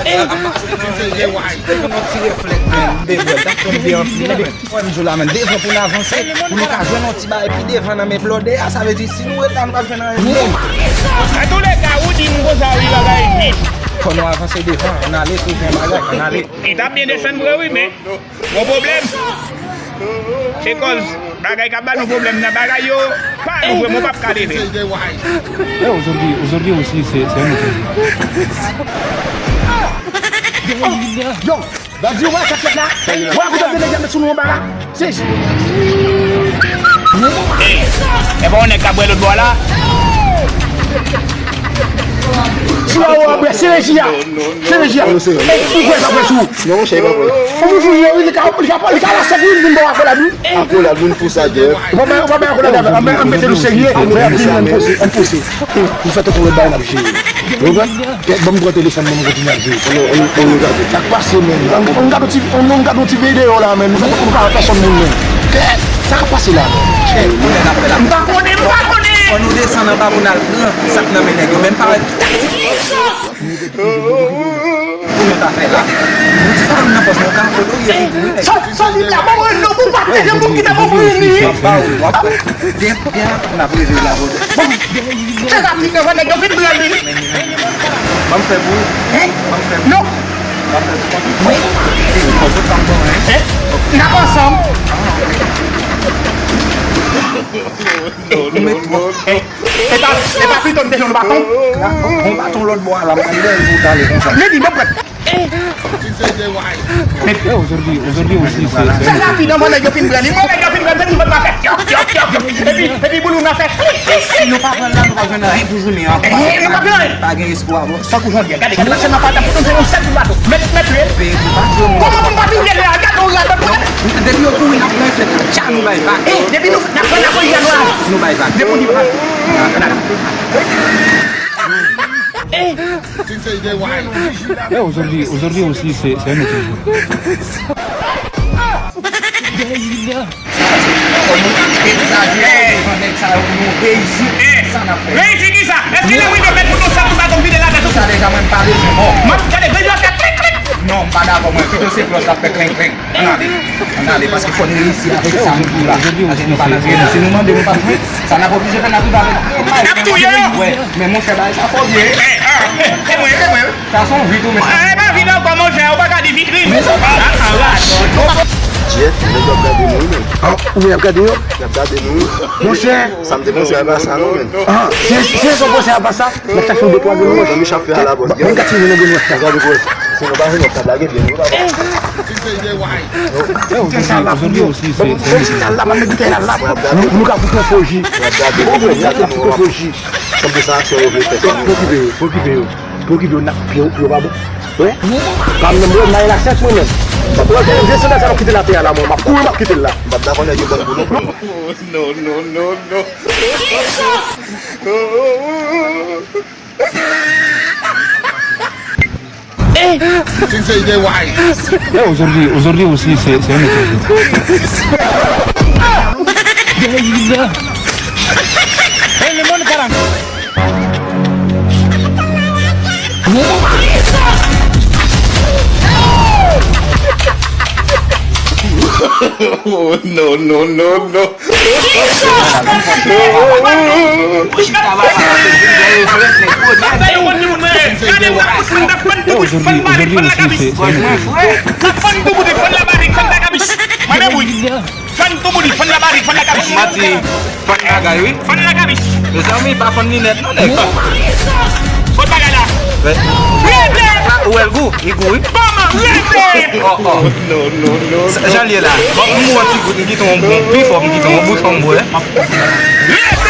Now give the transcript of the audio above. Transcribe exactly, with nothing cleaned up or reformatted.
Yon ti reflèks, men, m bezwen, t ap fè m byen anpil, men. Fò n di w la, men, devan pou n avanse, pou nou ka jwenn yon ti bagay pi devan nan men blòdè a, sa vle di, si nou ret la, nou p ap jwenn anyen menm. Antouleka, ou di m konsa, wi, bagay vit. Fò nou avanse devan, ann ale, tou jan bagay, ann ale. Li t ap byen desann vre, wi, men gon pwoblèm. Se kòz bagay k ap ba nou pwoblèm nan, bagay yo pa nou vre, mwen p ap ka leve. Eh, aujourd'hui, aujourd'hui aussi, c'est, c'est un autre jour. Yo, Daddy, ou wè sa k fèt la? Ou wè kote de nèg yo met sou nou anba la? Sezi. Ey, e pa yon nèg k ap bwè lòt bò a la? Siya ou ap bwè, se reji a. Se reji a. Ey, ou kwè sa kwè sou? Non, monchè, e pa vre. Ou vin fouye, wi, li ka, li ka, li ka la sèk, wi, li vin ba w akolad, wi. Akolad, moun fou sa, Jeff. Ou pa bay, ou pa bay akolad, an, an, an mete nou serye. Ann poze, ann poze. Nou fè tout lòt bagay n ap jere. Ou konprann? Kèt, ban m pran telefòn mwen, nou kontinye ap jere. Ann, ann, ann gade. Sa k pase, menn? Ann, ann gade yon ti, ann, ann gade yon ti videyo la, menn. Nou fè tankou nou pa wè pèsòn moun, menn. Kèt, sa k ap pase la, menn? Kèt, konnen n ap fè la. M pa konnen, m pa konnen. Fò nou desann anba pou n al pran sa k nan men nèg yo. Men m pa wè. Pou nou ta fè la. Nou ti sa nou nan pòch nou ka kolorye figi wi nèg. Sa, sa li la, ban mwen non, pou pa te gen moun ki ta ban mwen li. M ap ba ou, w ap fè. Gen, gen, n ap rive la, brother. Bon, se rapid, nan nèg yo fin pran li. Ban m fè pou ou. Hein? Ban m fè pou ou. Non. Ban m fè pou ou. Wi. Ey, fò w pa m bon, hein? Hein? N ap ansanm. Non, non, non, non. E pa, e pa pito m te jwenn yon baton? Bon baton lòt bò a la, m pral dèyè l pou w t ale konsa. Li di, bon, prèt. Aujourd'hui, aujourd'hui aussi, c'est, c'est... Fè rapid, anvan nèg yo fin pran li. Mwen, nèg yo fin pran, se ti vant m ap fè. Yòp, yòp, yòp, yòp. Epi, epi boulou m ap fè. Si yo pa pran l la, nou pa jwenn anyen pou jounen an. Eh, nou pa jwenn anyen. Pa gen espwa, bro. Tankou jodi a, gade, gade, lakchè nan pa t ap fout yon sèl kout baton. Mèt, mèt lwil. Kòman pou m pa touye lè a? Gade yon radòt. Depi yo kouri, n ap pran fèt. Tcha, nou bay vag. Eh, depi nou, n ap pran lapolis la, nou al. Nou bay vag. Depi w di vag. Eh, aujourd'hui, aujourd'hui aussi, c'est, c'est un autre jour. Fò nou egzajere devan nèg sa yo pou nou reyisi sa n ap fè. Reyisi kisa? Èske lè w rive mèt moun nan sèl kou baton vide latèt ou? Sa deja mwen m pa bezwen mò. M ap gade grenn yo ap fè klik klik. Non, m pa dakò mwen. Pito se klòch k ap fè klenk klenk. Ann ale. Ann ale, paske fò n reyisi avèk sa nou gen la. Paske nou pa nan trennen. Si nou mande, nou p ap jwenn. Sa n ap oblije fè, n ap rive avèk yon may. N ap touye yo. Wè, men monchè, bagay sa fò vye. Eh, ah, se mwen, se mwen. Sa se yon vit ou menm. Eh, e pa vit ankò, monchè, ou pa ka di vitrin. Ah, ah, ah. Jeff, nèg yo ap gade nou, wi, menm. Ah, ou menm ap gade yo? Y ap gade nou, wi. Monchè. Sa m te panse a pa sa, non, menm. Ah, si, si, si, w panse a pa sa? N ap chache yon de twa grenn wòch. Ban m gade si nou nan grenn wòch la. Gade pou wè. Si nou pa jwenn, w ap lage pye nou, papa. Kite sa la pou nou. Bon, bon, kite sa la, m ap met bouteyi la la. Nou, nou ka fout yon fo ji. Bon, bon, nou ka fout yon fo ji. Kòm se sa aksyon yo vle fè. Pwokipe yo, pwokipe yo. Pwokipe yo, n ap pye yo, pye yo pa bon. Wi. Pa m nan mwen, m nan lasyans mwen menm. Wè, wè, vye sandal sa m ap kite l atè a la, mwen. M ap kouri, m ap kite l la. M p ap dakò nèg yo ban m kou non. Non, non, non, non. Eh, aujourd'hui, aujourd'hui aussi, c'est, c'est un autre jour. Hey, le monde, caramba. Oh, non, non, non, non. Fann touboudi, fann labarik, fann lakabich. Mande bouy. Fann touboudi, fann labarik, fann lakabich. Mati, fann bagay, wi. Fann lakabich. Mezanmi, pa fann linèt, non, nèg. Kot bagay la? Rete! Ou wè l gou? Li gou, wi. Kòman? Rete! Oh, oh. Non, non, non. Jan l ye la. Bon, m wè ti gout, m kite yon bon, pi fò, m kite yon bouchon, m bwè. Rete!